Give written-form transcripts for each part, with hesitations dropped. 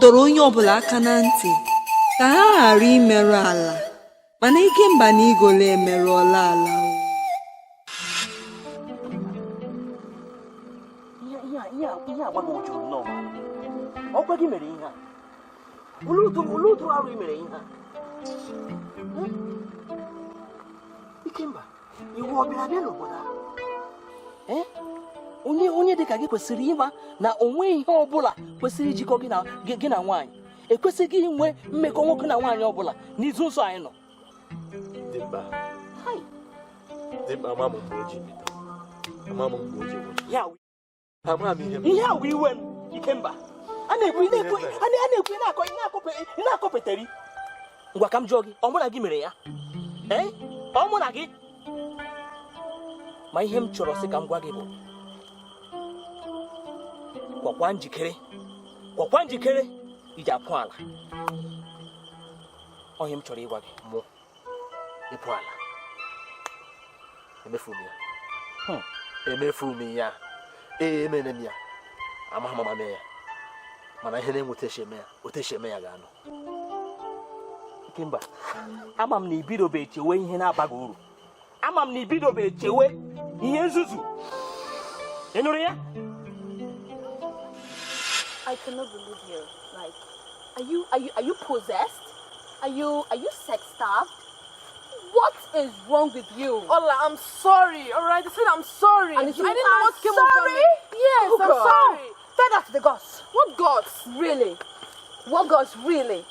Dọrọ onye ọbụla aka na ntị ka ha ghara imerụ ala, mana Ikemba na Igolo emerụọla ala o. Ihe agbagwojuru nnọọ m anya. Ọkwa gị mere ihe a? Olee otu arụ ị mere ihe a? Ikemba, iwu ọ bịara abịa n'obodo a? Eh? Onye dị ka gị kwesịrị ịma na o nweghị ihe ọbụla kwesịrị ijikọ gị na nwaanyị. Ekwesịghị inwe mmekọ nwoke na nwaanyị ọbụla n'izu nsọ anyị nọ. Dimkpa, dimkpa, ama m mgbe o ji bido, ama m mgbe o ji gwụcha. Ya Ama m ihe m ihe a bụ iwe m. Ikemba, a na-ekwu, ị na-ekwu, a na-ekwu, ị na-akọpeteri. Ngwa, ka m jụọ gị, ọ mụ na gị mere ya? Ee, ọ mụ na gị? Ma ihe m chọrọ sị ka m gwa gị bụ, gwakwa njikere, gwakwa njikere iji apụ ala. Ọ ihe m chọrọ ịgwa gị. Mụ ịpụ ala? Emefu m ya. Emefu m ya. Ee, emere m ya. Amaghị m ama mee ya, mana ihe na-enweta esi eme ya, otu esi eme ya ga-anọ. Ikemba, ama m na ibidobe chewe ihe na-abaghị uru. Ama m na ibidobe chewe ihe nzuzu. Ị nụrụ ya? I cannot believe you. Like, are you possessed? Are you sex starved? What is wrong with you? Ola, I'm sorry. All right, I said I'm sorry. And you I didn't know are what came sorry? over me. Yes, Oh, I'm God. sorry. Tell that to the gods. What gods? Really? What gods? Really?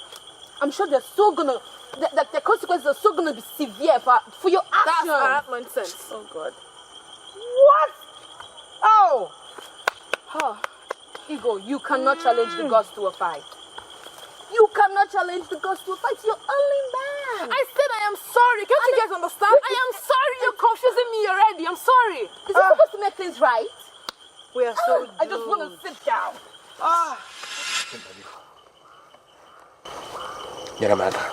I'm sure they're so gonna. The consequences are so gonna be severe for your That's actions. nonsense. Oh God. What? Oh. Huh. Ego, you cannot challenge the gods to a fight. You cannot challenge the gods to a fight. You're only man. I said I am sorry. Can't you guys understand? I am sorry. You're confusing me already. I'm sorry. Is it supposed to make things right? We are so. I just want to sit down. Ah. Nyere m aka.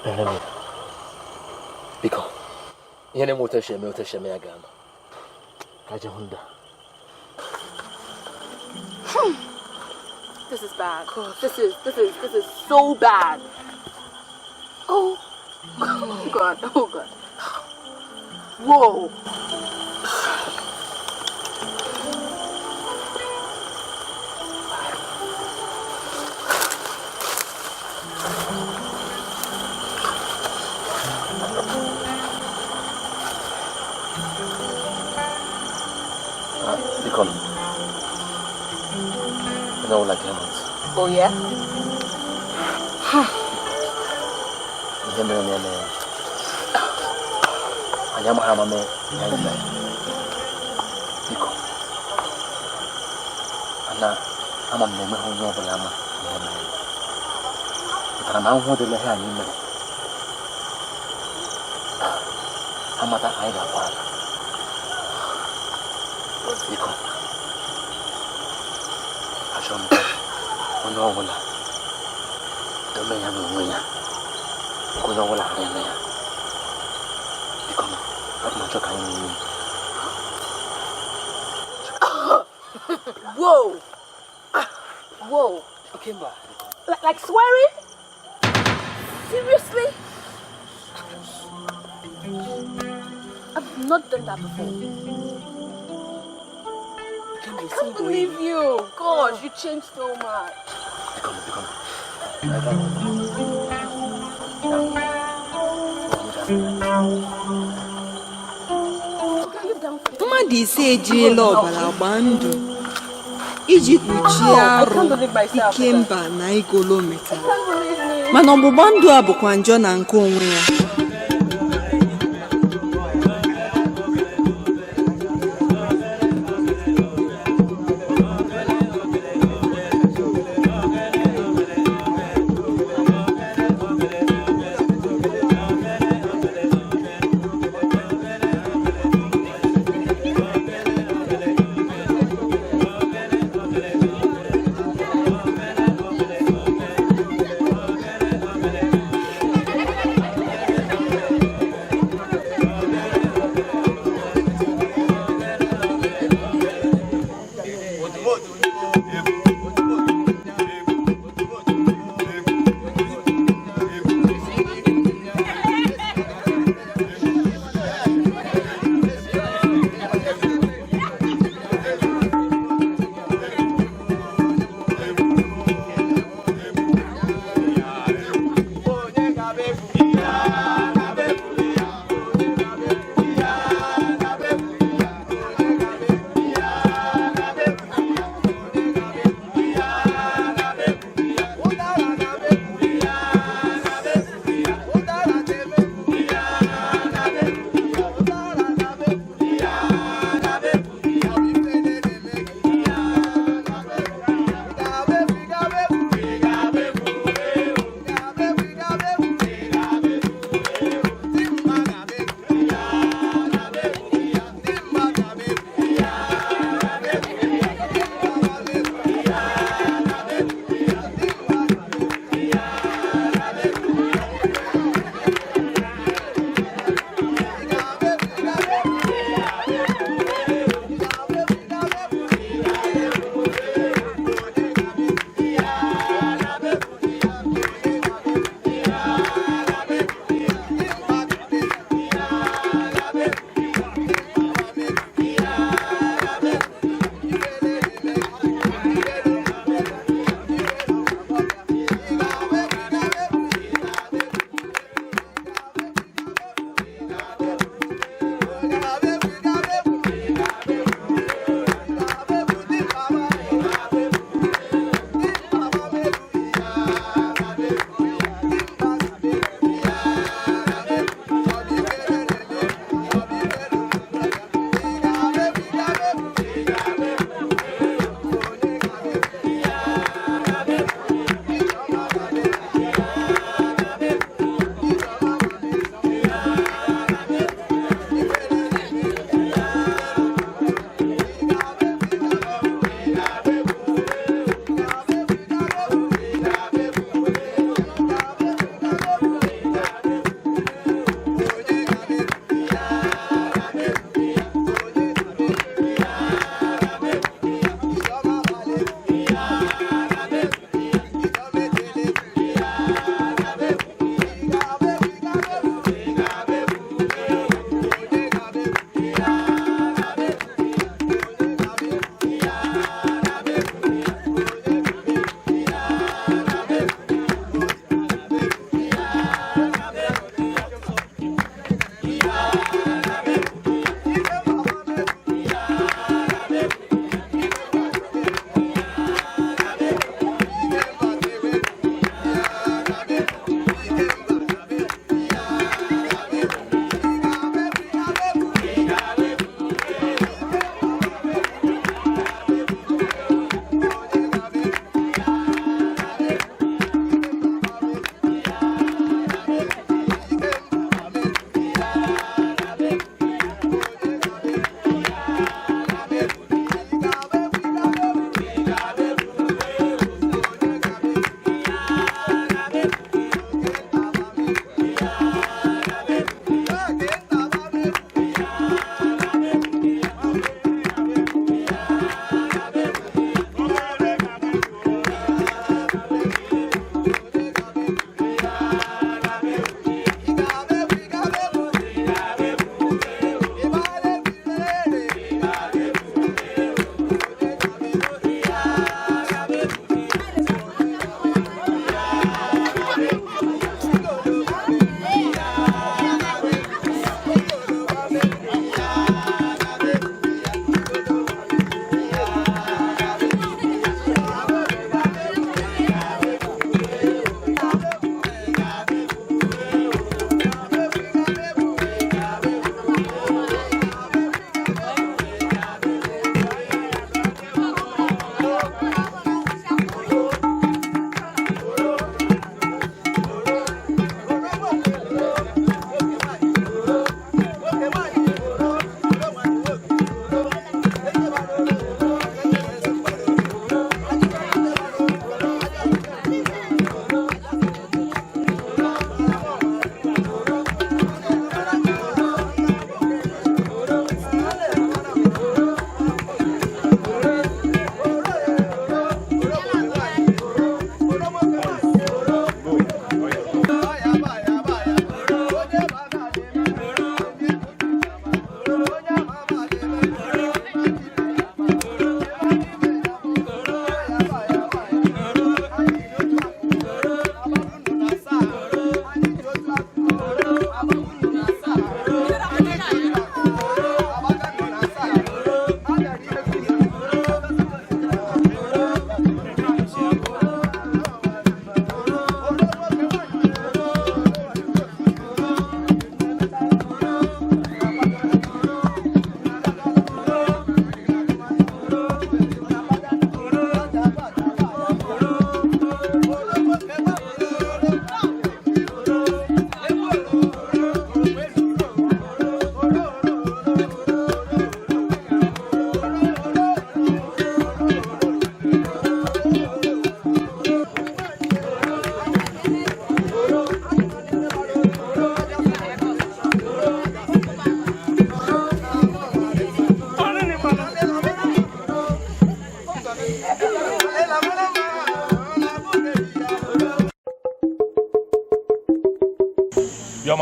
Nyere m ya. Biko, ihe na-enwe otu esi eme, otu esi eme ya ga-anọ ka je hụ ndị a. This is bad. This is so bad. Oh, oh God. Oh God. Whoa. Ah, biko, onye ọbụla gee m ntị. Oh yeah. Ihe mere na eme ya, anyị amaghị ama mee ihe anyị mere. Biko, ana ama m na enweghị onye ọbụla ama ihe mere. Pụtara na ahụhụ dịla ihe anyị mere amata, anyị ga-akwa ala. Biko, achọrọ m ka onye ọbụla dome ya n'onwe ya, ka onye ọbụla ghara eme ya. Biko, aga m achọ ka anyị nwee Whoa. Whoa. Ikemba. Like swearing? Seriously? I've not done that before. Ikemba, I can't believe you. Gosh, you changed so much. Biko, biko, anyị ga- Mmadụ 5 ejirila ọbara gbaa ndụ iji kpuchie arụ Ikemba na Igolo metara, mana ọgbụgba ndụ a bụkwa njọ na nke onwe ya.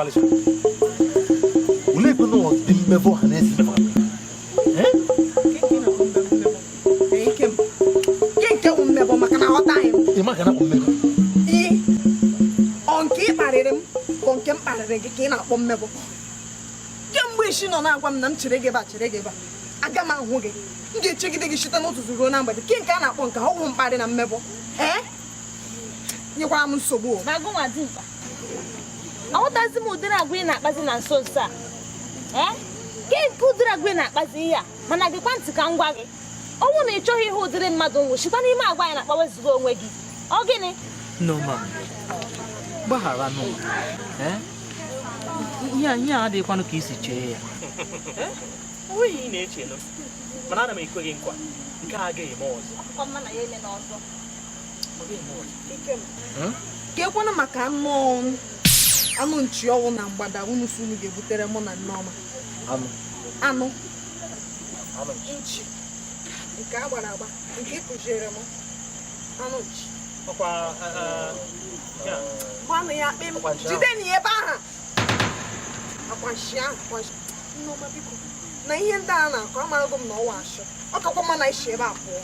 Ọmalịcha, olee ebe na ọdị mmebe ọha na eze mebara? Nke wụ mmebọ maka na aghọtaghị m. Ị ma ka na-akpọ mmebọ? Ee, ọ nke ị kparịrị m ka nke m kparịrị gị ka ị na-akpọ mmebọ. Kemgbe isi nọ na-agwa m na m chere gị ebe a, chere gị ebe a, aga m ahụ gị, m ga-echegide gị site n'ụtụtụ ruo na mgbede. Ke nke a na-akpọ nke ọgwụ mkparị na mmebọ, ee, nyekwara m nsogbu. Ma gụnwa dimkpa, aghọtazi m ụdịrị agwa ị na-akpazi na nso nso a. Ee, ke nke ụdịrị agwa ị na-akpazi ihe a, mana gekwa ntị ka m gwa gị, ọnwụ na ị chọghị ihe ụdịrị mmadụ nwụ, sikwa n'ime agwa anyị na-akpa wezuga onwe gị. Ọ gịnị? Nneọma, gbaghara nụ. Ihe a adịghịkwanụ ka isi chee ya. Onweghị ị na-eche nụ, mana ana m ekwe gị nkwa, nke a agaghị eme ọzọ. Ka ekwenụ maka anụ nchi ọwụ na mgbada unu si unu ga-ebutere mụ na Nneọma. Anụ nchi nke a gbara agba nke ị kụziere m, anụ nchi. Gbanụ ya kpị m, jide na ebe ahụ akwa nshi ahụ, akwa nshi. Nneọma biko, na ihe ndị a na-akọ amarago m na ọwa ashọ, ọ kakwa mma na isi ebe a pụọ.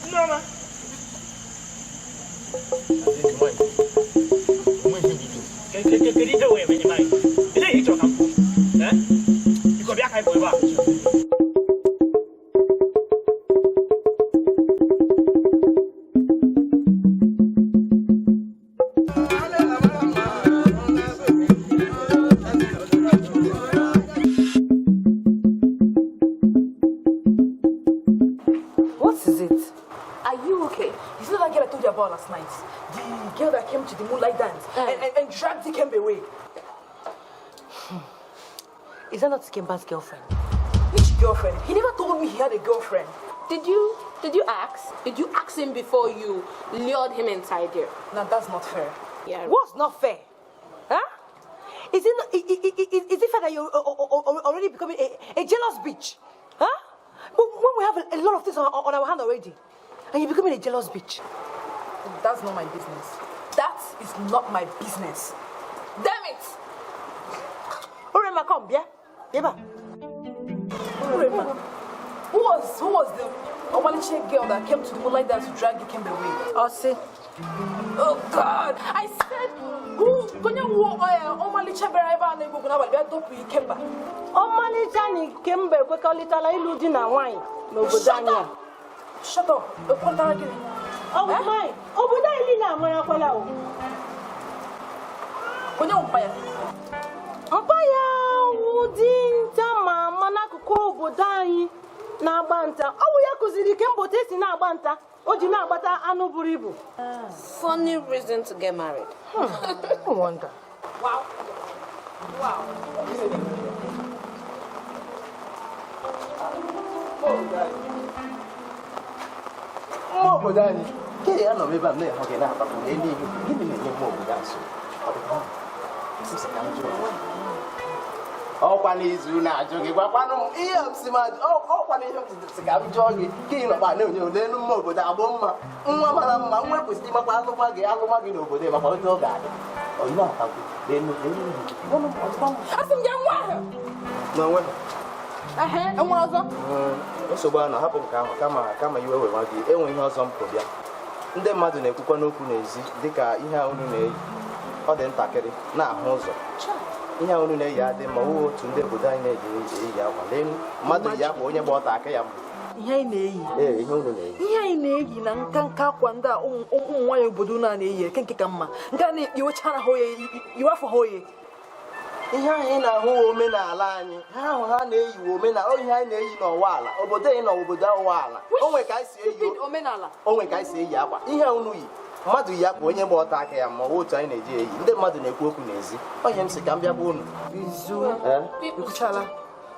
Nneọma, kedu ihe wee menye anyị? Elee ihe ị chọrọ ka m kwuo? Biko bịa ka anyị pụọ ebe a. What is it? Are you okay? You see that girl I told you about last night? The girl that came to the moonlight dance and dragged Ikemba away. Is that not Ikemba's girlfriend? Which girlfriend? He never told me he had a girlfriend. Did you ask? Did you ask him before you lured him inside here? No, that's not fair. Yeah. What's not fair? Huh? Is it not, is it fair that you're already becoming a jealous bitch? Huh? When we have a lot of things on our hand already, and you're becoming a jealous bitch. That's not my business. That is not my business. Damn it! Urema, come, yeah? Yeah. Urema, who was the Omalicha girl that came to the moonlight dance to drag Ikemba away? Osi. Oh God! I said, who? Konya wo Omalicha bịara na egwu na bịa dọpụ Ikemba. Omalicha na Ikemba ekwekọrịtala ịlụ di na nwaanyị n'obodo anyị a. Shut up! Ekwentara gịnị? Ọ bụ nwaanyị. Obodo anyị niile amarakwala o. Onye wụ mpa ya? Mpa ya wụ dinta ma ama n'akụkụ obodo anyị na-agba nta. Ọ bụ ya kụziri Ikemba otu esi na-agba nta. O ji na-agbata anụ buru ibu. Funny reason to get married. No wonder. Wow. Wow. Mma obodo anyị, ke ya nọ ebe a na-ehụ gị na-agbapụ n'eluigwe, gịnị na-enye mma obodo a nsogbu? Ọkwa n'izu na-ajụ gị, gwakwanụ m ihe m si m ajụ, ọkwa na ihe m si ka m jụọ gị, ka ị nọkwa na-onye n'elu mma obodo agbụ mma, nwa mara mma, nwa kwesịrị ịmakwa alụma gị alụma gị n'obodo makwa otu ọ ga-adị. Ọ ị na-atakwu n'elu n'elu. Asị m gị nwa ahụ. N'onwe ha. Enwere ọzọ? Nsogbu a na-ahapụ nke ahụ kama iwe wewa gị, enwe ihe ọzọ m pụ bịa. Ndị mmadụ na-ekwukwa n'okwu n'ezi dịka ihe a unu na-eyi, ọ dị ntakịrị na-ahụ ụzọ. Ihe a unu na-eyi adị mma, ọ otu ndị obodo anyị na-eji eyi akwa. Lee mmadụ yi akwa onye gba ọta aka ya mma. Ihe anyị na-eyi. Ee, ihe unu na-eyi. Ihe anyị na-eyi na nka nka akwa ndị a ụmụ nwaanyị obodo unu a na-eyi eke nke ka mma. Nke a na-eyiwechara ha oye, yiwe afọ ha oye. Ihe anyị na-ahụ omenala anyị, ha ahụ ha na-eyi omenala, ihe anyị na-eyi n'ọwa ala, obodo anyị nọ obodo ọwa ala. Onwe ka anyị si eyi omenala. Onwe ka anyị si eyi akwa. Ihe unu yi, mmadụ yi akwa onye gba ọta aka ya ma ọ otu anyị na-eji eyi. Ndị mmadụ na-ekwu okwu n'ezi. Ọ ihe m si ka m bịa gwa unu. Izu. Ikwuchala.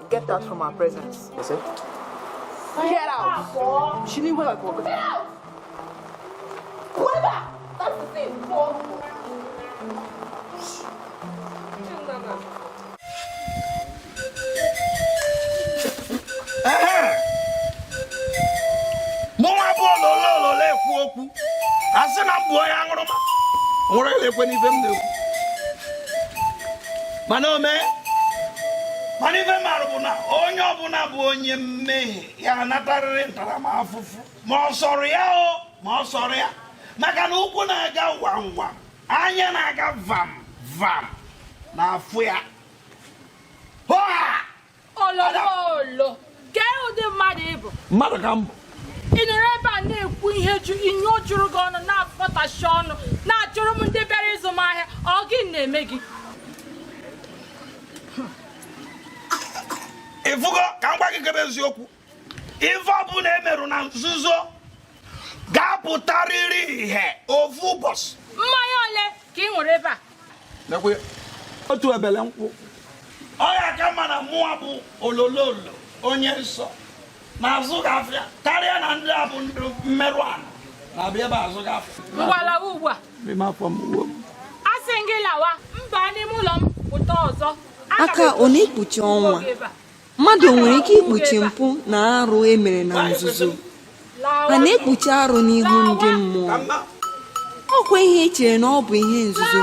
Get out from our presence. Get out. She didn't wear like Get out. Whoever. That's the thing. Mụnwa bụ olololo ekwu okwu, asị na m bụ onye aṅụrụma. Nwere na-ekwe n'ife m na-ekwu, mana o mee, mana ife marụ bụ na onye ọbụla bụ onye mmehie ya anatarịrị ntaramahụhụ, ma ọ sọrọ ya o, ma ọ sọrọ ya, maka na ụkwụ na-aga wam wam, anya na-aga vam vam na-afụ ya. Ololo, kee ụdị mmadụ ị bụ? Mmadụ ka m bụ. Ị nọrọ ebe a na-ekwu ihe ju inyo juru gị ọnụ, na-afọtachi ọnụ, na-achụrụ m ndị bịara ịzụ m ahịa. Ọ gị na-eme gị? Ịfụgo ka m gwa gị kebe eziokwu, ife ọbụla emerụ na nzuzo ga-apụtarịrị ihe ofu ụbọchị. Mmanya ole ka ị ṅụrụ ebe a? Otu ebele nkwụ. Ọ ya ka mma na mụwa bụ olololo onye nsọ na-azụ gị afịa karịa na ndị a bụ ndị mmerụ ahụ na-abịa ebe azụ gị afịa. Ngwa, lawa ugbu a. A sị gị lawa, mba n'ime ụlọ m pụta ọzọ. Aka ọ na-ekpuchi ọnwa? Mmadụ nwere ike ikpuchi mpụ na arụ emere na nzuzo, a na-ekpuchi arụ n'ihu ndị mmụọ. Ọkwa ihe e chere na ọ bụ ihe nzuzo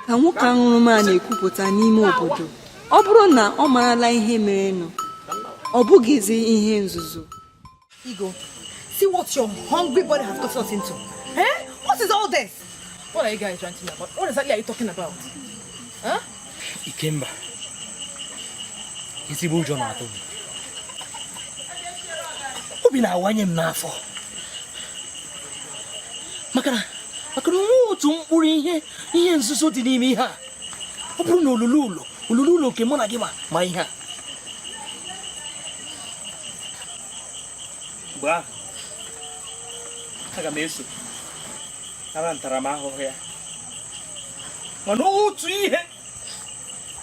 ka nwoke aṅụrụma na-ekwupụta n'ime obodo. Ọ bụrụ na ọ marala ihe merenụ, ọ bụghịzi ihe nzuzo. Ego, see what your hungry body has got us into. Eh? What is all this? What are you guys ranting about? What exactly are you talking about? Huh? Ikemba, ezigbo ụjọ na-atụ m. Obi na-awanye m n'afọ. Maka na onwe otu mkpụrụ ihe nzuzo dị n'ime ihe a. Ọ bụrụ na olulu ụlọ nke mụ na gị ma ihe a. Mgbe ahụ, aga m eso nara ntaramahụhụ ya. Mana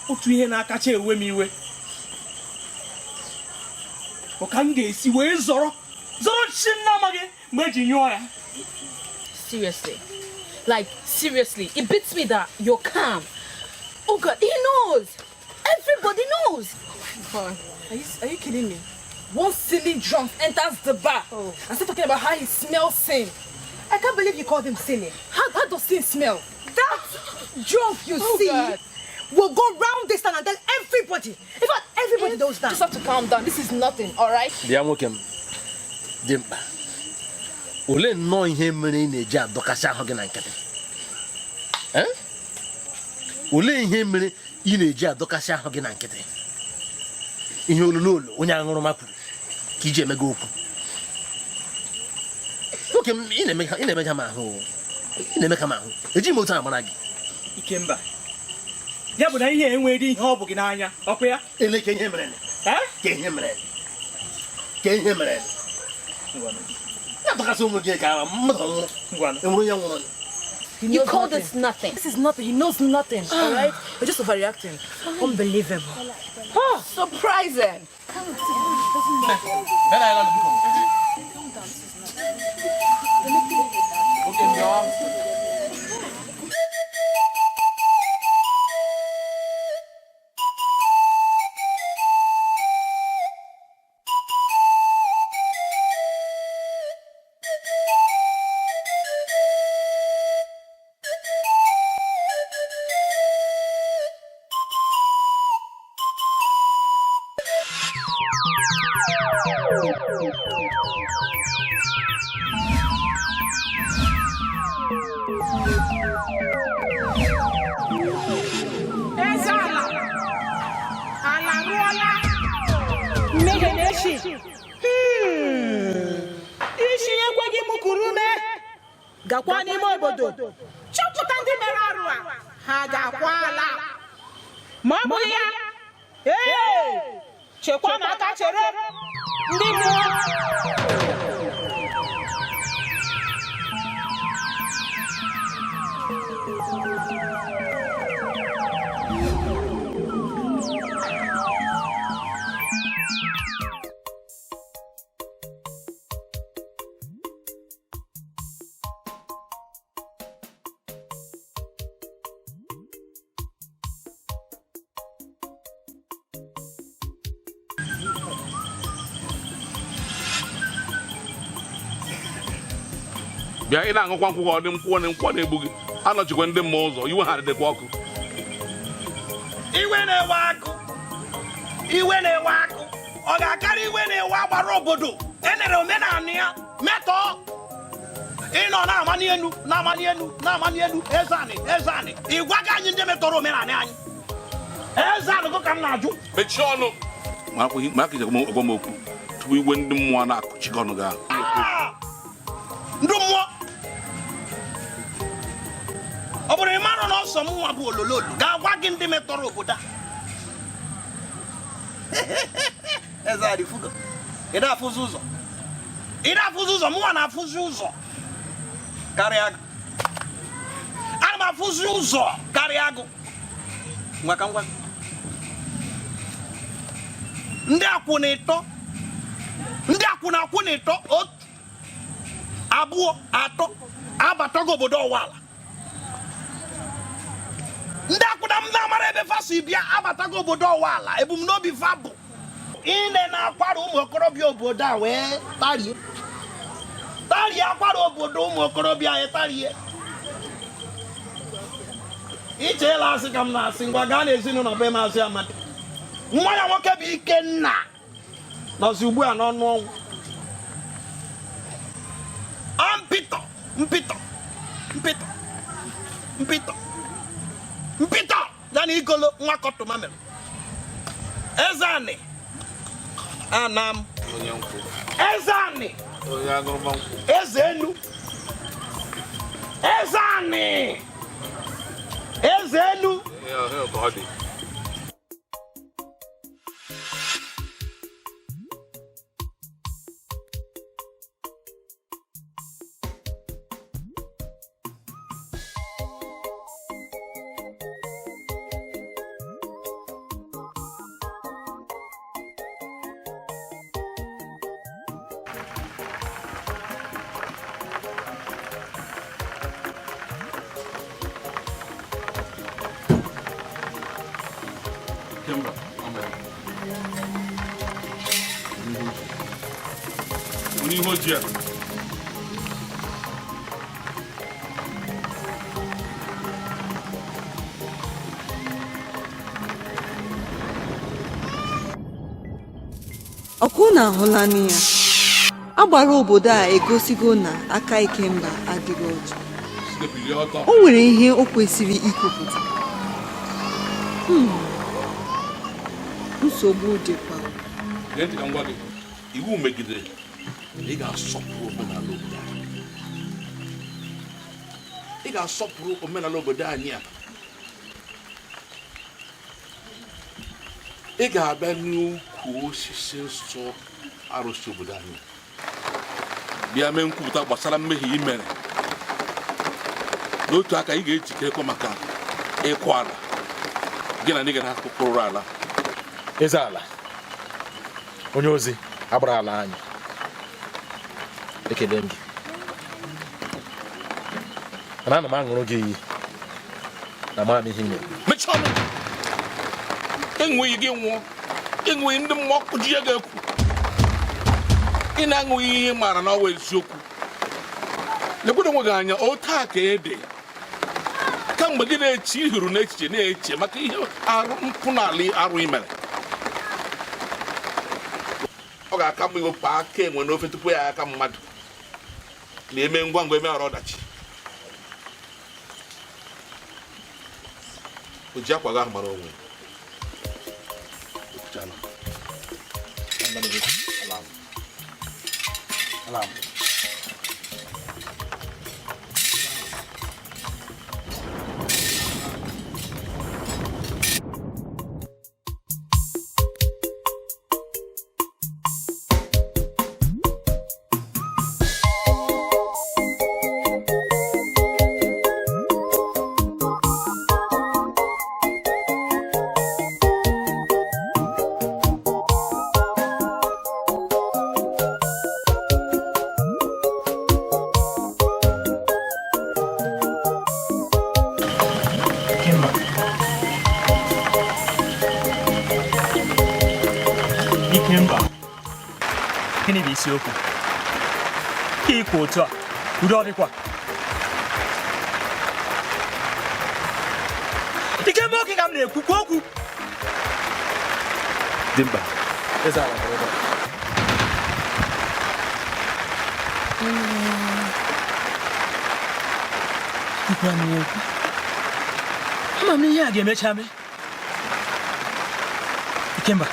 otu ihe na-akacha ewe m iwe bụ ka m ga-esi wee zọrọ chi nna amaghị mgbe eji nyụọ ya. Seriously, like seriously, it beats me that you're calm. Oh God, he knows. Everybody knows. Oh God, are you kidding me? One silly drunk enters the bar and starts talking about how he smells sin. I can't believe you called him silly. How does sin smell? That drunk you see God will go round this town and tell everybody. In fact, everybody knows that. Just have to calm down. This is nothing, all right? Bịa nwoke m dị mkpa. Olee nnọọ ihe mere ị na-eji adọkasị ahụ gị na nkịtị? Olee ihe mere ị na-eji adọkasị ahụ gị na nkịtị? Ihe olulu onye aṅụrụma kwuru ka iji emega okwu. Nwoke m, ị na-emega m ahụ. Ị na-emeka m ahụ. Ejighị m otu a mara gị. Ikemba, ya bụ na ihe enweghị ihe ọ bụ gị n'anya, ọkwa ya? Ele ka ihe mere. Ka ihe mere. Ka ihe mere. Na-adọkasị onwe gị ka mmadụ nwụrụ. Enwere onye nwụrụ. You call this nothing. This is nothing. He knows nothing, all right? You're just overreacting. Unbelievable. Oh, surprising. Gakwa n'ime obodo chọpụta ndị mere arụ a, ha ga-akwa ala. Ma ọ bụghị ya, ee, chekwa na aka chere ndị mmụọ. Bịa ị na-aṅụkwa nkwụ ka ọ dị nkwụ na nkwụ na-egbu gị. Anọchikwa ndị mmụọ ụzọ, iwe ha dịkwa ọkụ. Iwe na-ewe agụ, iwe na-ewe agụ, ọ ga-akarị iwe na-ewe agbara obodo enere omenala ya metọọ. Ịnọ na-amani elu, na-amani elu, na-amani elu. Eze anị, eze anị, ị gwaghị anyị ndị metọrọ omenala anyị. Eze anị gụ ka m na-ajụ. Mechie ọnụ ma aka iji gwa m okwu tupu igwe ndị mmụọ na-akụchi gị ọnụ gị ahụ. Ndị mmụọ, ọ bụrụ ị mara na ọsọ m nwa bụ olololo ga-agwa gị ndị metọrọ obodo a. Eze anị fugo, ị na-afụzi ụzọ, ị na-afụzi ụzọ. Mụnwa na-afụzi ụzọ karịa agụ. Ana m afụzi ụzọ karịa agụ. Ngwa ka ngwa, ndị akwụna ịtọ, ndị akwụna akwụna ịtọ, otu, abụọ, atọ, abatago obodo ọwala. Ndị akwụna m na-amara ebe fa si bịa abatago obodo ọwala. Ebumnobi fa bụ ine na akwara ụmụ okorobịa obodo a wee tarie, tarie akwara obodo ụmụ okorobịa anyị tarie. Icheela asị ka m na-asị. Ngwa, gaa n'ezinụlọ be Maazị Amadi. Nwa ya nwoke bụ Ikenna nọzi ugbu a n'ọnụ ọnwụ. Ọ mpịtọ, mpịtọ, mpịtọ, mpịtọ, mpịtọ ya na igolo nwa kọtụma mere. Eze anị anam. Onye nkwụ. Eze anị. Onye aṅụrụma nkwụ. Eze enu, eze anị, eze enu. Ihe ọhụrụ ka ọ dị. Ikemba, ọ mere. Onye ihe ojii a. Ọkụ na ahụlanụ ya. Agbara obodo a egosigo na aka Ikemba adịghị ọcha. Site bilie ọtọ. O nwere ihe o kwesịrị ikwupụta. Nsogbu dịkwa. Gee ntị ka m gwa gị, iwu megidere na ị ga-asọpụrụ omenala obodo anyị. Ị ga-asọpụrụ omenala obodo anyị a. Ị ga-abịa n'ukwu osisi nsọ arụsị obodo anyị bịa mee nkwupụta gbasara mmehie ị mere. N'otu aka, ị ga-ejikerekwa maka ịkwụ ala gị na ndị gị na-akụkụrụ ala. Eze ala, onye ozi agbara ala anyị, ekele m gị, mana ana m aṅụrụ gị iyi na ama m ihe ị mere. Mechie ọnụ. Ịṅụ iyi gị nwụọ. Ịṅụ iyi ndị mmụọ kụji ya ga-ekwu. Ị na-aṅụghị ihe ị maara na ọ bụ eziokwu. Lekwere onwe gị anya otu a ka ede kamgbe gị na-eche ihuru n'echiche na-eche maka ihe arụ mpụ n'ala arụ i mere. Ọ ga-aka mma iwepụ aka enwe n'ofe tupu ya aka mmadụ na-eme ngwa ngwa emeghara ọdachi. O ji akwa gị ahụ mara onwe ya. Ekwuchala. Alam. Ikemba. Ikemba. Gịnị bụ isiokwu? Ka ikwu otu a, udo ọ dịkwa? Ikemba, oge ka m na-ekwu, kwuo okwu. Dimkpa, eze ala bịara ebe a. Ikwu m ya ekwu. Ama m na ihe a ga-emecha mee. Ikemba,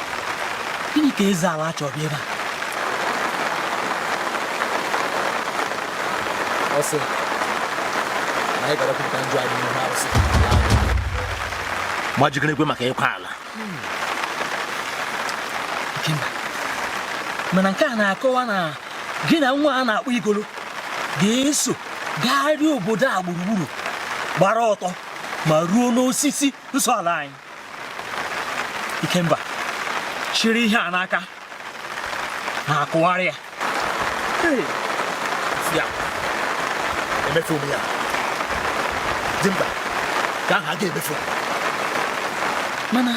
gịnị ka eze ala chọrọ bịa ebe a? Ọ sị na anyị gara kwupụta njọ anyị n'ihu arụsị. Ma jikerekwe maka ịkwa ala. Ikemba, mana nke a na-akọwa na gị na nwa a na-akpọ Igolo ga-eso gagharịa obodo a gburugburu gbara ọtọ ma ruo n'osisi nsọ ala anyị. Ikemba, chịrị ihe a n'aka na-akụgharị ya. Ya emefu m ya. Dimkpa, ka aha ga-emefu. Mana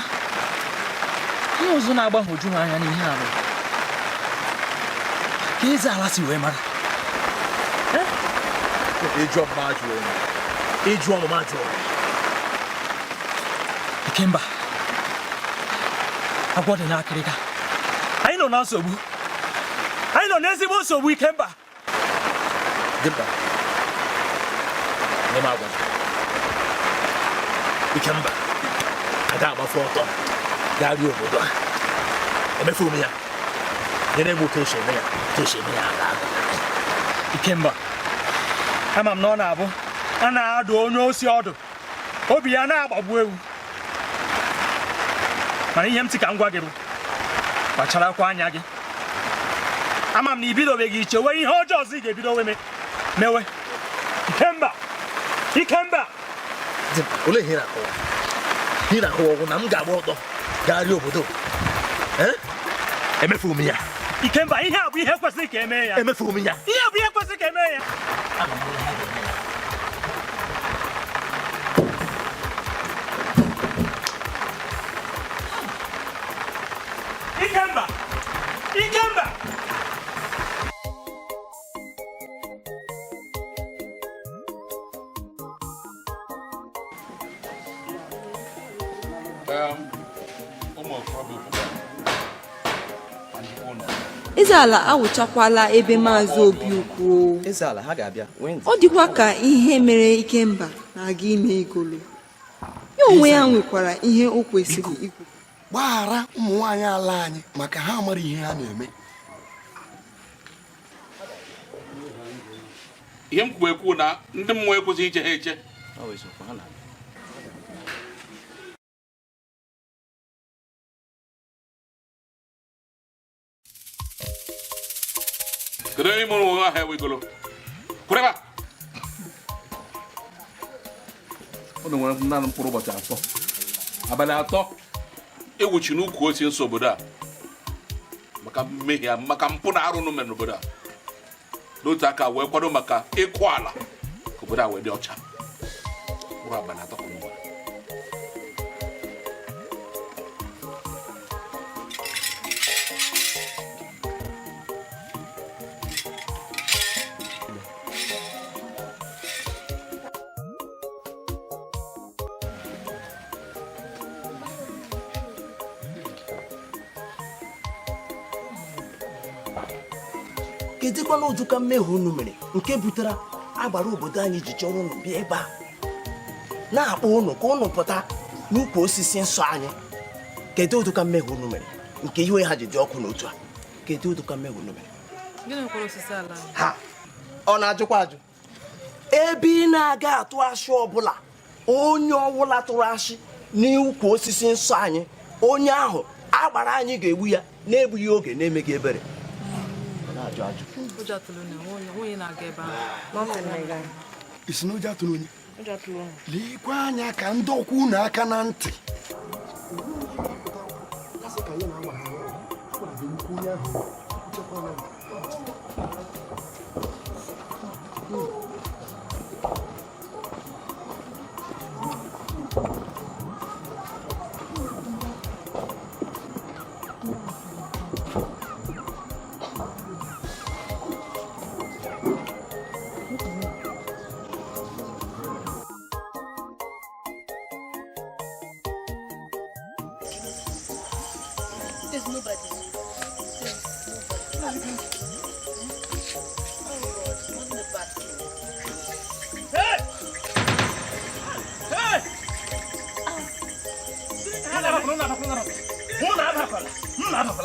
ihe ọzọ na-agbagwoju m anya n'ihe a bụ ka eze ala si wee mara. Ịjụ ọmụma ajụ onye. Ịjụ ọmụma ajụ onye. Ikemba, agwọ dị n'akịrịka. Anyị nọ na nsogbu. Anyị nọ n'ezigbo nsogbu, Ikemba. Dimkpa, nye m agwa gị. Ikemba, ada agbafu ọtọ gaa rie obodo a. Emefu m ya. Nyere m otu esi eme ya, otu esi eme ya aga aga. Ikemba, ama m na ọ na-abụ a na-adụ onye osi ọdụ, obi ya na-agbagbu ewu. Mana ihe m sị ka m gwa gị bụ kpacharakwa anya gị. Ama m na ibidobeghị ichewe ihe ọjọọ ọzọ ị ga-ebido mewe. Ikemba, Ikemba. Dimkpa, olee ihe ị na-akọwa? Ihe ị na-akọwa ọgwụ na m ga-agba ọtọ gaa rie obodo. Emefu m ya. Ikemba, ihe a bụ ihe kwesịrị ka emee ya. Emefu m ya. Ihe a bụ ihe kwesịrị ka emee ya. Ikemba! Ikemba! Ụmụ okorobịa obodo a, ma njikwa ụlọ. Eze ala awụchakwala ebe Maazị Obi ukwu. Eze ala ha ga-abịa nwee ndidi. Ọ dịkwa ka ihe mere Ikemba na-aga ime Igolo. Ya onwe ya nwekwara ihe o kwesịrị ikwu. Gbaghara ụmụ nwaanyị ala anyị maka ha amara ihe ha na-eme. Ihe m kwuru ekwu na ndị mmụọ ekwesịghị iche ha eche. Kedu onye mụrụ nwa ahụ ewegolo? Kwụrụ ebe a! Unu nwere naanị mkpụrụ ụbọchị atọ, abalị atọ egwuchi n'ukwu osisi nsọ obodo a maka mmehie, maka mpụ na arụ unu mere n'obodo a. N'otu aka wee kwado maka ịkụ ala ka obodo a wee dị ọcha. Mkpụrụ abalị atọ ka unu nwere. Kedụkwana ụdịka mmehie unu mere nke butere agbara obodo anyị ji chọrọ unu bịa ebe a na-akpọ unu ka unu pụta n'ukwu osisi nsọ anyị? Kedu ụdịka mmehie unu mere nke iwe ha ji dị ọkụ n'otu a? Kedu ụdịka mmehie unu mere? Gịnị kwara osisi ala anyị? Ha ọ na-ajụkwa ajụ? Ebe ị na-aga atụ ashị ọbụla, onye ọbụla tụrụ ashị n'ukwu osisi nsọ anyị, onye ahụ agbara anyị ga-egbu ya na-egbughị oge, na-emeghị ebere. Ajụ ajụ. Ụjọ atụrụ onye, onye na-aga ebe ahụ. Isi na ụjọ atụrụ onye? Ụjọ atụrụ onye. Lekwa anya ka ndị ọkwụ unu aka na ntị.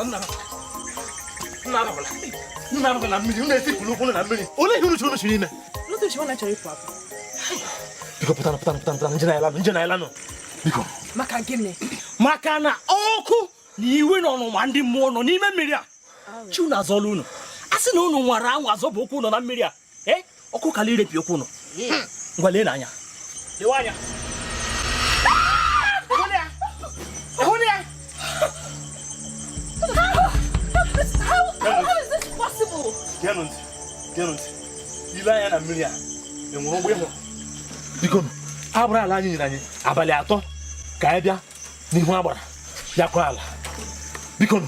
Nna abakwala na mmiri, unu esipụrụ ụkwụ na mmiri. Olee ihe unu chọrọ unu ime? Biko pụtanụ pụtanụ pụtanụ pụtanụ nje na nje na nụ. Biko. Maka gịnị? Maka na ọkụ na iwe na ọnụma ndị mmụọ nọ n'ime mmiri a. Chi unu azọla unu. A sị na unu nwara anwa azọba ụkwụ nọ na mmiri a. Ee, ọkụ kala irepi ụkwụ nọ. Ngwa lee n'anya. Lewe anya. How is this possible? Geenụ ntị, geenụ ntị. Ile anya na mmiri a, enwere ụgbọ ịhụrụ. Biko, agbara ala anyị nyere anyị abalị 3 ka anyị bịa n'ihu agbara bịa kọọ ala. Biko,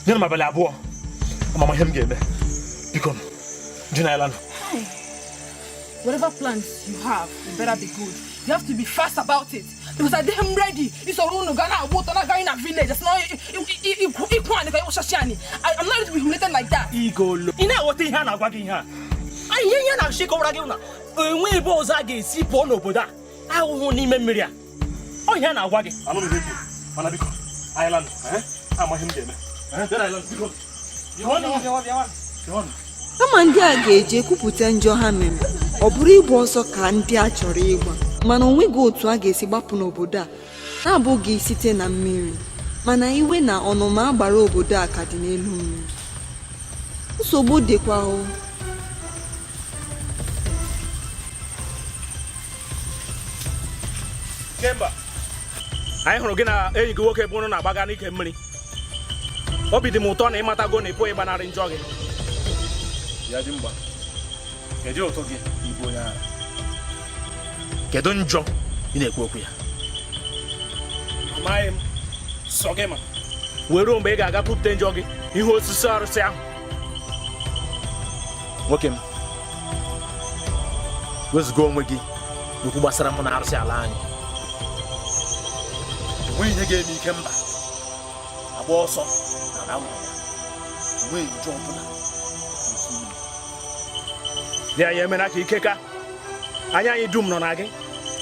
nyere m abalị 2 amama ihe m ga-eme. Biko, jụ na ya lanụ. Whatever plans you have, it better be good. You have to be fast about it. Because I am ready. It's all no Ghana, water, not going in a village. It's not I'm not ready to be humiliated like that. Igolo. Ị na-aghọta ihe a na-agwa gị ihe a? Ihe ihe na-achị kọwara gị na enwe ebe ọzọ a ga-esi pụọ n'obodo a ahụhụ n'ime mmiri a. Ọ ihe a na-agwa gị. Anụ m ihe kwuru. Mana biko, anyị lanụ. Amaghị m ga-eme. Biko. Kama ndị a ga-eje kwupụta njọ ha mere, ọ bụrụ ịgba ọsọ ka ndị a chọrọ ịgba, mana o nweghị otu a ga-esi gbapụ n'obodo a na-abụghị site na mmiri. Mana iwe na ọnụma agbara obodo a ka dị n'elu mmiri. Nsogbu dịkwa o. Kemba, anyị hụrụ gị na enyi gị nwoke bụ unu na-agbaga n'ike mmiri. Obi dị m ụtọ na ịmatago na ị pụghị ịgbanarị njọ gị. Ya dị mgba. Kedu ụtọ gị ịbụ onye ara? Kedu njọ ị na-ekwu okwu ya? Amaghị m sọ gị ma wee ruo mgbe ị ga-aga kwupụta njọ gị ihe osisi arụsị ahụ. Nwoke m, wezụga onwe gị n'okwu gbasara mụ na arụsị ala anyị. Enweghị ihe ga-eme ike mba agba ọsọ na ala nwụrụ ya. Enweghị njọ ọbụla. Ya ya emela ka ike ka anya anyị dum nọ na gị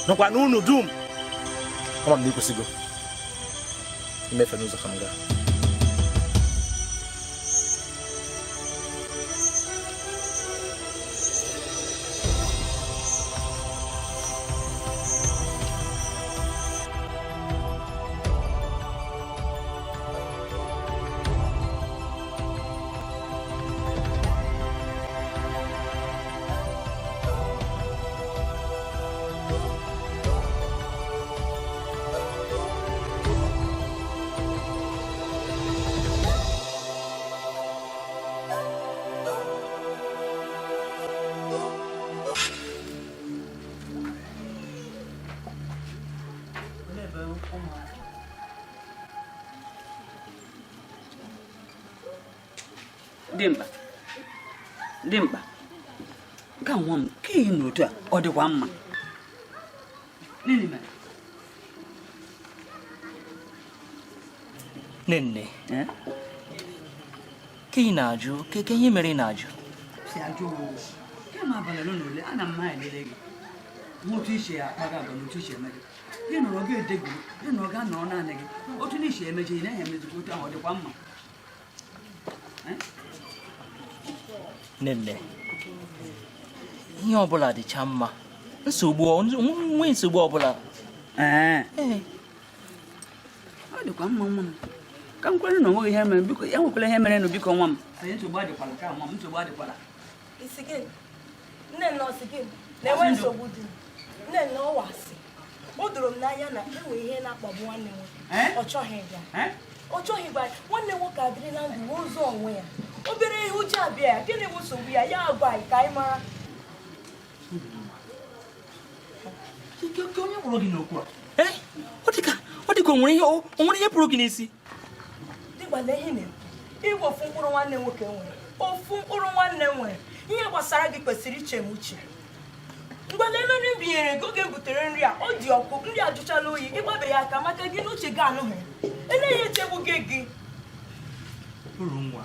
nọkwa n'unu dum. Ama m na ịkwụsịgo imefe n'ụzọ ka m gaa. Dimkpa, dimkpa, ka nwa m ka ị n'otu a ọ dịkwa mma. Nini mere? Nne, ka ị na-ajụ ka ihe mere ị na-ajụ? Si ajụ kemgbe abalị ole na ole ana m elele gị hụ otu isi akpaga agwa na otu isi eme gị. Gị nọrọ gị edegoro, gị nọrọ gị anọrọ naanị gị. Otu na isi emeje ị naghị emezikwa otu ahụ ọ dịkwa mma. Nne, ihe ọbụla dịcha mma. Nsogbu nwe nsogbu ọbụla. Ọ dịkwa mma nwa m. Ka m kwere na onweghị ihe mere biko, ya nwekwara ihe mere nụ biko nwa m. Nsogbu adịkwala ka nwa m, nsogbu adịkwala. Isi gị, nne nne ọsị gị na-enwe nsogbu dị. Nne nne ọwa asị. O doro m n'anya na enwe ihe na-akpagbu nwanne nwoke. Ọ chọghị ịbịa. Ọ chọghị ịgwa nwanne nwoke adịrị na ndụ ụzọ onwe ya. Obere ihe ụjọ abịa ya, gịnị bụ nsogbu ya? Ya agwa anyị ka anyị mara. Onye gwụrụ gị n'okwu a? Ọ dị ka o nwere ihe pụrụ gị n'isi. Dịgba na ihe na-ekwu. Ịgwa ofu mkpụrụ nwanne nwoke nwere. Ofu mkpụrụ nwanne nwere. Ihe gbasara gị kwesịrị iche m uche. Mgbe na nri m binyere gị oge m butere nri a, ọ dị ọkụ, nri ajụchala oyi, ịgbabeghị aka maka gị n'uche gị anụghị. Eleghị echegbu gị gị. Uru nwa,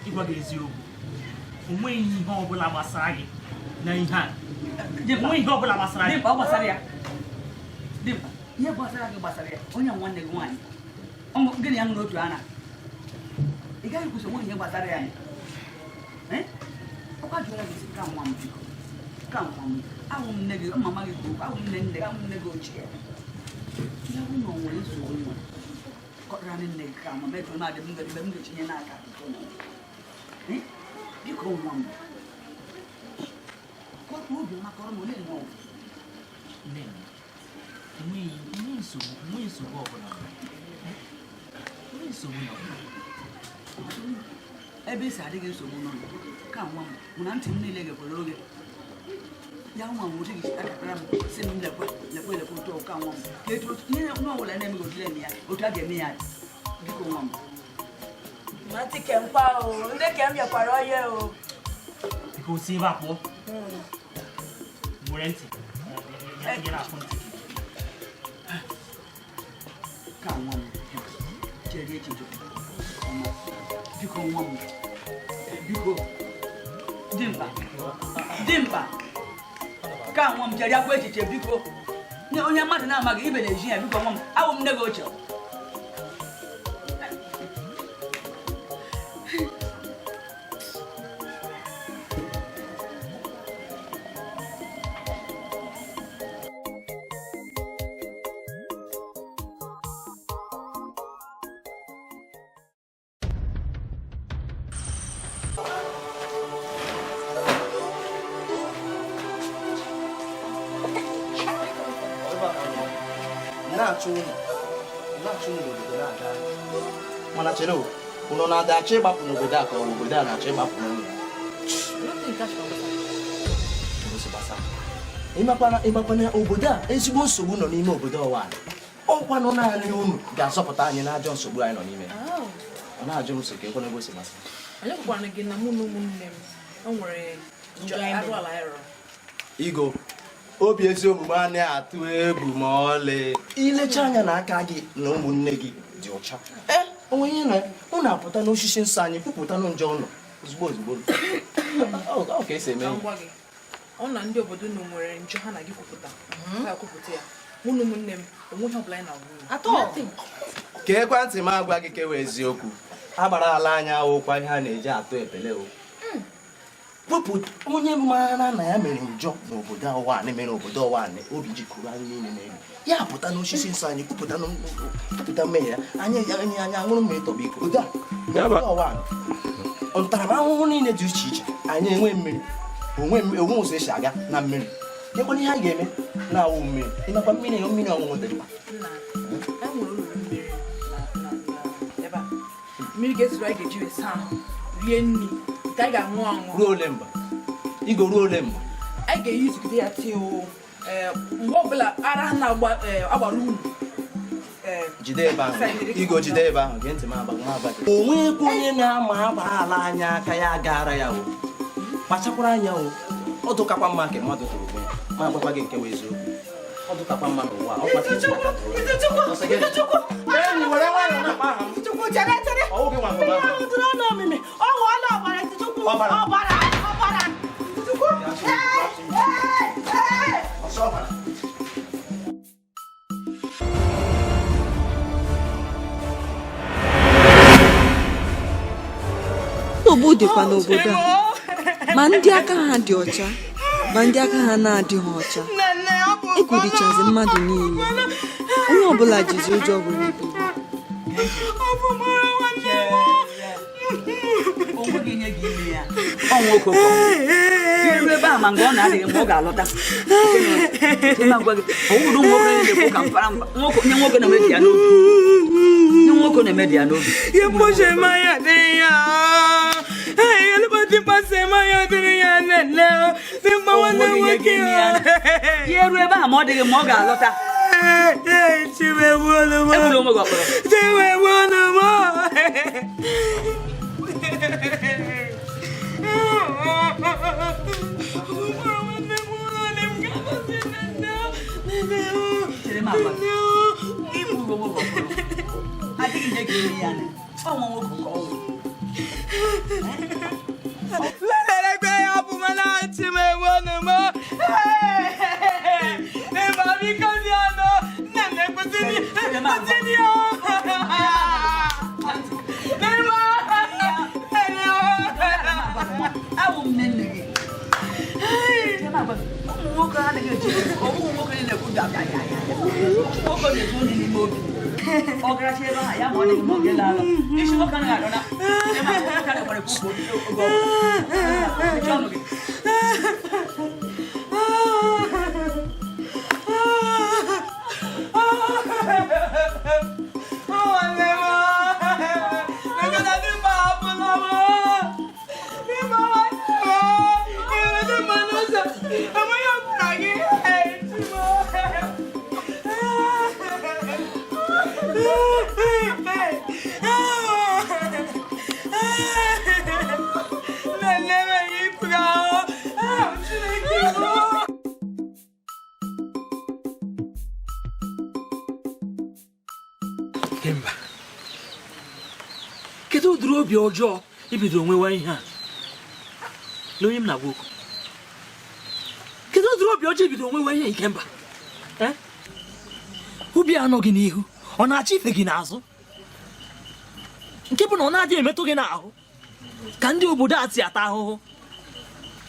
ịgwa gị eziokwu, o nweghị ihe ọbụla gbasara gị na ihe a. O nweghị ihe ọbụla gbasara gị. Dimkpa, ọ gbasara ya. Dimkpa, ihe gbasara gị gbasara ya. Onye nwanne gị nwaanyị. Gịnị ya ṅụrụ otu ara? Ị gaghị ekwuso nwe ihe gbasara ya. Ọkwa jụrụ gị sị ka nwa m biko, ka nwa m, ahụ m nne gị, mama gị kwuru, ahụ m nne nne gị, ahụ m nne gị ochie. Ya bụ na o nwere nsogbu nwere kọtara nne gị ka ma metụ na adị m mgbe m ga-etinye n'aka biko nwa m kọtụ obi ọma kọrọ m ole na ọ Nne m, enweghị nsogbu ọbụla. Enweghị nsogbu nọ. Ebe esi adịghị nsogbu nọ ka nwa m mụ na ntị m niile gekwere oge ya nwa m otu gị akapara m si m lekwe lekwe lekwe otu ka nwa m ka etu otu ihe nwa ọbụla na-eme gị otule ya otu a ga-eme ya biko nwa m. Mati kemkpa o, ndị kem bịakwara oye o. Biko si ebe a pụọ. Nwere ntị. Ya na-afụ ntị. Ka nwa m chere echiche ọma biko nwa m biko dimkpa dimkpa ka nwa m chere akwa echiche biko onye mmadụ na-amaghị ibe na-eji ya biko nwa m awụ m nne gị ochie. Mana chere unu na-achọ ịgbapụ n'obodo a ka ọ bụ obodo a na-achọ ịgbapụ n'ụlọ. Ịmakwana obodo a ezigbo nsogbu nọ n'ime obodo ọwa ọkwa nọ naanị unu ga-azọpụta anyị n'ajọ nsogbu anyị nọ n'ime. Ọ na-ajụ m so ka ekwe n'ebe o si masị. Anyị gwara gị na mụ na ụmụnne m o nwere njọ arụ ala anyị rụrụ. Igo obi ezi omume anaghị atụ egwu ma ọlị. Ilecha anya na aka gị na ụmụnne gị dị ọcha. Onwe ihe na unu apụta n'osisi nsọ anyị kwupụta njọ ụnụ ozugbo ozugbo. Ọ ka esi eme ihe. Ọ na ndị obodo unu nwere njọ ha na gị kwupụta. Ha kwupụta ya. Mụ na ụmụnne m onweghị ọbụla anyị na-agwa unu. Atọ. Ka ekwentị m agwa gị kewa eziokwu. Agbara ala anyị awụkwa ihe a na-eji atụ epele o. Wepụ onye maara na ya mere njọ n'obodo ọwa anyị mere obodo ọwa anyị obi jikọrọ anyị niile n'elu. Ya pụta n'osisi nsọ anyị kwupụta mmehie ya anyị anyị anyị aṅụrụ mmiri tọgbọ iko. Obodo a n'obodo ọwa anyị ntaramahụhụ niile dị iche iche anyị enwe mmiri onwe ụzọ esi aga na mmiri. Lekwana ihe anyị ga-eme na-awụ mmiri ịmakwa mmiri mmiri ọṅụṅụ dị mkpa. Mmiri ga-ezuru anyị ga-eji wee saa ahụ rie nri nke anyị ga-aṅụ aṅụ. Ruo ole mgbe? Igo ruo ole mgbe? Anyị ga-eyizugide ya tee o mgbe ọbụla ara na-agbara unu. Jide ebe ahụ. Igo jide ebe ahụ gee ntị m agba gị. O nweghịkwa onye na-ama agbara ala anya aka ya gara ya o. Kpachakwara anya o. Ọ dụkakwa mma nke mmadụ tụrụ onwe ya. Ma agwakwa gị nke wụ eziokwu. Ọ dụkakwa mma n'ụwa. Ọ kwasịrị iji aka tụrụ. Enyi were nwayọọ na-akpa aha m. Chukwu chere chere. Ọ wụghị nwa Mmiri ahụ dụrụ ọnụ omimi. Ọ ghọọla ọbara Chukwu. Ọbara. Ọbara. Ọbara. Chukwu. Ọsọ ọbara. Nsogbu dịkwa n'obodo a ma ndị aka ha dị ọcha ma ndị aka ha na-adịghị ọcha. Egwu dịchazi mmadụ niile. Onye ọbụla jizi ụjọ were biri. Ọ nwoke ụkọ. Iru ebe a ma mgbe ọ na-adịghị mgbe ọ ga-alọta. Ọwụrụ nwoke na-ekwu ka mfara mfa. Nye nwoke na-eme ya n'obi. Nye nwoke na-eme ya n'obi. Ihe mkpochi eme anya adịghị ya. Ee, mkpasa eme anya adịghị ya nene. Dimkpa nwanne nwoke ya. Ya eru ebe a ma ọ dịghị mgbe ọ ga-alọta. Chiwegbuolu m. Egbula onwe gị ọkpọrọ. Chiwegbuolu m. Chere m agwa gị. Igburu onwe gị ọkpọrọ. Adịghị ihe ga-eme ya nị. Ọ nwa nwoke ka ọ wụ. Lelele ya bụ mana Chiwegbuolu m. Ebe biko bịa nụ. Nne nne kwụsịrị. Kwụsịrị ya. Nne m. Awụ m nne nne gị. Ụmụ nwoke anaghị eji ọ bụghị nwoke niile ekwu bịa bịa bịa. Ụmụ nwoke na-ezu nri n'ime obi. Ọ garacha ebe ahụ ya ma ọ dịghị ma oge laala. Isi nwoke anaghị adọ na ebe ahụ nwoke anaghị gbara ekwu oge ọbụla. Mechie ọnụ gị. Kemba, kedu ụdịrị obi ọjọọ i bidoro nwewa ihe a na onye m na-agwa okwu? Kedu ụdịrị obi ọjọọ i bidoro nwewa ihe Ikemba? Obi anọ gị n'ihu, ọ na-achọ ife gị n'azụ, nke bụ na ọ na-adịghị emetụ gị n'ahụ ka ndị obodo a si ata ahụhụ,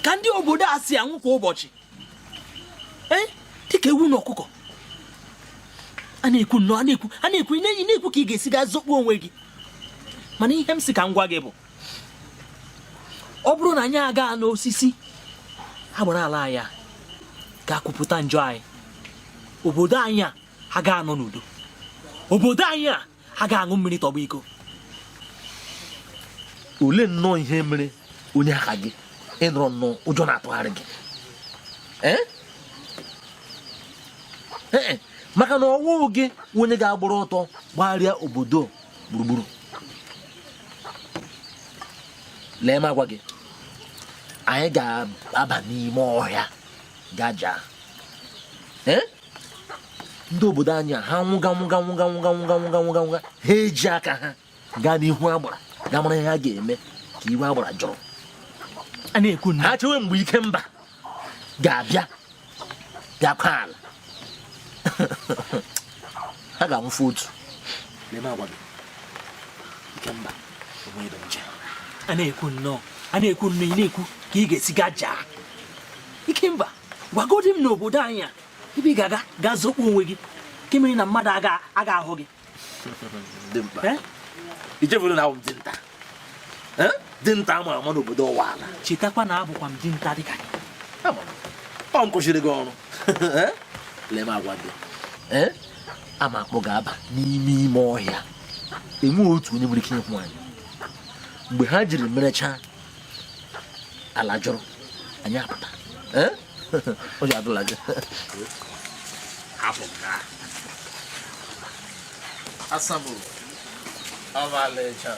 ka ndị obodo a si anwụ kwa ụbọchị, dịka ewu na ọkụkọ. A na-ekwu nnọọ, a na-ekwu, a na-ekwu, ị na-ekwu ka ị ga-esi gaa zọkpuo onwe gị. Mana ihe m sị ka m gwa gị bụ, ọ bụrụ na anyị aga n'osisi agbara ala anyị a ga-akwupụta njọ anyị, obodo anyị a aga anọ n'udo, obodo anyị a aga aṅụ mmiri tọgbọ iko. Olee nnọọ ihe mere onye aka gị ịnọrọ nnọọ ụjọ na-atụgharị gị? Ee, maka na ọwụ gị onye ga-agbara ọtọ gbagharịa obodo gburugburu. Lee m agwa gị, anyị ga-aba n'ime ọhịa gaja. Ndị obodo anyị a ha nwụga nwụga nwụga nwụga nwụga nwụga nwụga nwụga, ha eji aka ha gaa n'ihu agbara gaa mara ihe ha ga-eme ka iwe agbara jụrụ. A na-ekwu ha chewe mgbe Ikemba ga-abịa bịakwa ala, ha ga-anwụfe otu. Lee m agwa gị, Ikemba onwe ebe nje. A na-ekwu nnọọ, a na-ekwu nnọọ, ị na-ekwu ka ị ga-esi gaa jaa. Ikemba, gwagodi m n'obodo anyị a ebe ị ga-aga gaa zokpu onwe gị nke mere na mmadụ aga ahụ gị. Dimkpa, i chefuru na awụ m dinta? Dinta ama ama n'obodo ụwa ala. Chetakwa na abụkwa m dinta dịka gị. Ọ m kụchiri gị ọrụ. Lee m agwa gị, ama akpọ ga-aba n'ime ime ọhịa, enweghị otu onye nwere ike ịhụ anyị. Mgbe ha jiri merechaa ala jụrụ, anyị apụta. Ụjọ adịla gị. Hapụ m na asamụ ọmalịcha m.